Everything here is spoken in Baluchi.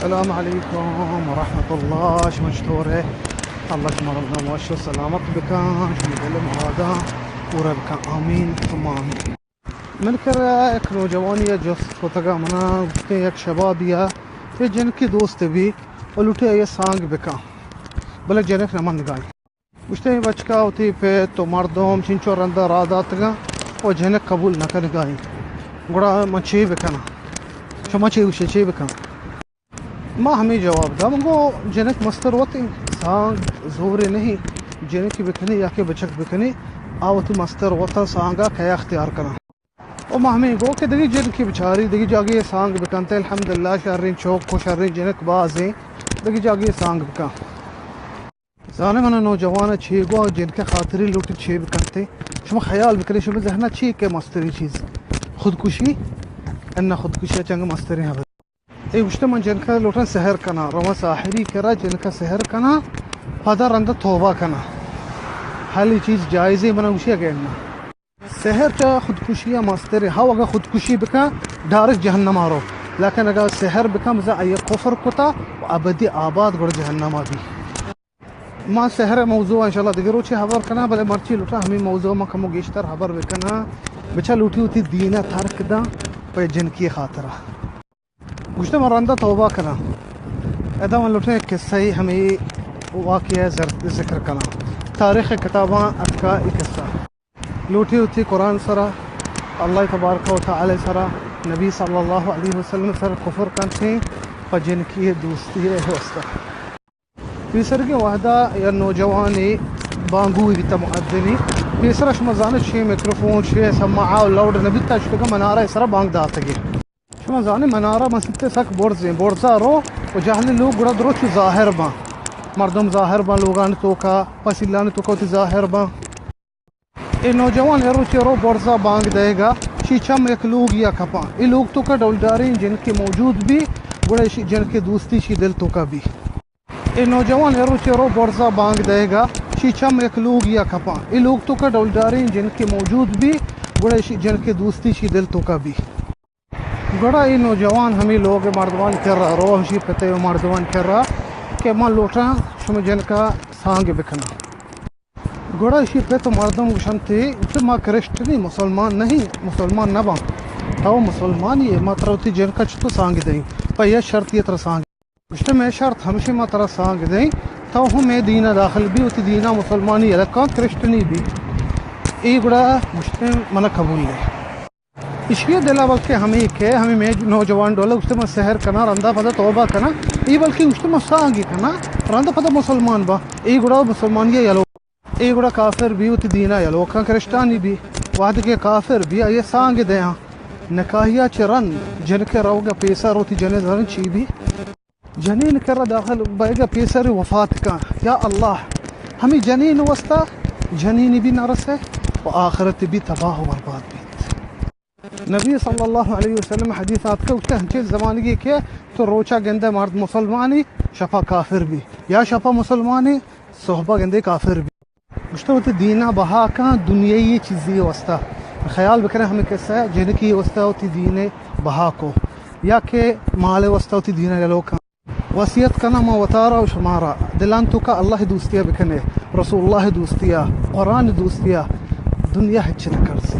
السلام علیکم ورحمۃ اللہ، شما چطور ہے؟ اللہ شما را وش و سلامت بکن، شما دل مراداں پورا بکن، آمین ثم آمین۔ من کرا یک نوجوانی ء جست کتگا، منا گفتیں یک شبابی ء یہ جنکی دوست بی و لوٹے یہ سانگ بکن، بلے جنک نہ مندگائی۔ گوشتے، بچکا وتی پت و مردم چنچو رندا راہ داتگاں و جنک قبول نہ کنگائیں، گڑا من چے بکناں؟ شما چے گوشے، چے بکن؟ ما ہمیں جواب دا، من گو، جنک مستر وت انت، سانگ زورے نہیں، جنکی بکنی یا کہ بچک بکنی، آ وتی مستر وتا، سانگا کیا اختیار کناں؟ و ما ہمیں گو کہ دگی جنکی بچاری، دگی جاگے سانگ بکنتے، الحمدللہ شرین چوک و شرین جنک بازیں، دگی جاگے سانگ بکن۔ زانے منا نوجوان چے گو، جنک خاطری لوٹی چے بکنتے؟ شما خیال بکنے، شما ذہنا چی کہ مستری چیز؟ خودکشی؟ انا خودکشی چنگ مستری ہبر۔ اے گوشتے، من جنک لوٹن سحر کنا، رواں ساحری کرا جنک سحر کنا، پدا رند توبہ کنا۔ حالی چیز جائزے؟ منا گوشی اگے انا۔ سحر چا خودکشی ء مستر، ہو اگاں خودکشی بکن، ڈائریکٹ جہنم ء رو، لیکن اگاں سحر بکن، بزاں آئی ء کفر کتا و ابدی آباد گڑا جہنم ء بی۔ ما سحر ء موضوع ء انشاءاللہ دگہ روچے ہبر کناں، بلے مرچی لوٹاں ہمیں موضوع ء ما کمو گیشتر ہبر بکنا۔ بچا لوٹی وتی دین ء ترک داں پہ جنکی خاطر ء۔ گوشتے، من رندا توبہ کناں۔ ادا من لوٹیں قصہ ہمیں واقعہ ذکر کناں۔ تاریخ کتاباں اتکا ای قصہ۔ لوٹی وتی قرآن سرا، اللہ تبارک و تعالی سرا، نبی صلی اللہ علیہ وسلم سرا کفر کنتیں پہ جنکی دوستی ء واسطہ۔ پیسرگیں وہدا یا نوجوانے بانگوی بیتا مؤذنی۔ پیسرا شما زانے چے میکروفون، چے سماعہ و لاؤڈ نبیتا، شتگا منارہ سرا بانگ داتگی۔ شما زانے منارہ مسیت سک برزیں، برزا رو و جہلی لوگ گڑا درو چو ظاہر باں۔ مردم ظاہر باں، لوگانی توکا، پسیلانی توکا وتی ظاہر باں۔ اے نوجوان اے روچے رو برزا بانگ دئیگا، شی چم یک لوگیا کپاں۔ اے لوگ توکا ڈولداریں جنکے موجود بی، گڑا شی جنکے دوستی شی دل توکا بی۔ اے نوجوان اے روچے رو برزا بانگ دئیگا، شی چم یک لوگیا کپاں۔ اے لوگ توکا ڈولداریں جنکے موجود بی، گڑا شی جنکے دوستی شی دل توکا بی۔ گڑا اے نوجوان ہمے لوگ ء مردمان کرا رو، ہمشی پت ء مردمان کرا کہ من لوٹاں شمے جنکا سانگ بکناں۔ گڑا اشی پت و مردم گوشنت، تو ما کرسچنی، مسلمان نہیں، مسلمان نہ باں۔ تو مسلمانی ئے، ما ترا وتی جنکا چتو سانگ دئیں؟ پہ یک شرطی ترا سانگ۔ گوشتے، مئے شرط ہمشی، ما ترا سانگ دئیں، تو ہم مئے دینا داخل بی، وتی دینا مسلمانی یلہ کن، کرسچنی بی۔ اے گڑا گوشتے، منا قبول ہے۔ اشی دلا بلکہ ہمیں کہ ہمیں مئے نوجوان ڈولا گوشتے، من سحر کناں، رندا پدا توبہ کناں۔ اے بلکہ گوشتے، من سانگی کناں، رندا پدا مسلمان باں۔ اے گڑا مسلمانی یلو، اے گڑا کافر بی، وتی دینا یلو کن، کرسچانی بی۔ وہدے کہ کافر بی، آئی سانگ دیاں۔ نکاحیا چہ رند جنکے روگا پیسر وتی جنین زن چی بی؟ جنین کرا داخل بئیگا پیسر وفات کن۔ یا اللہ، ہمیں جنین واسطہ جنین بھی نہ رسے و آخرت بھی تباہ و برباد بیت۔ نبی صلی اللہ علیہ وسلم حدیث آتکا گوشتے، ہنچیں زمانگی کہ تو روچا گندے مرد مسلمانی، شپا کافر بی، یا شپا مسلمانی، صحبہ گندے کافر بی۔ گوشتے، وتی دینا بہا کن، دنیای چیزی واسطہ۔ خیال بکنے ہمیں قصہ، جنکی واسطہ وتی دینے بہا کو، یا کہ مال واسطہ وتی دینا یلو کن۔ وصیت کناں ما وتارا و شمارا، دلان توکا اللہ دوستیا بکنے، رسول اللہ دوستیا، قرآن دوستیا، دنیا ہچ نہ کرزے۔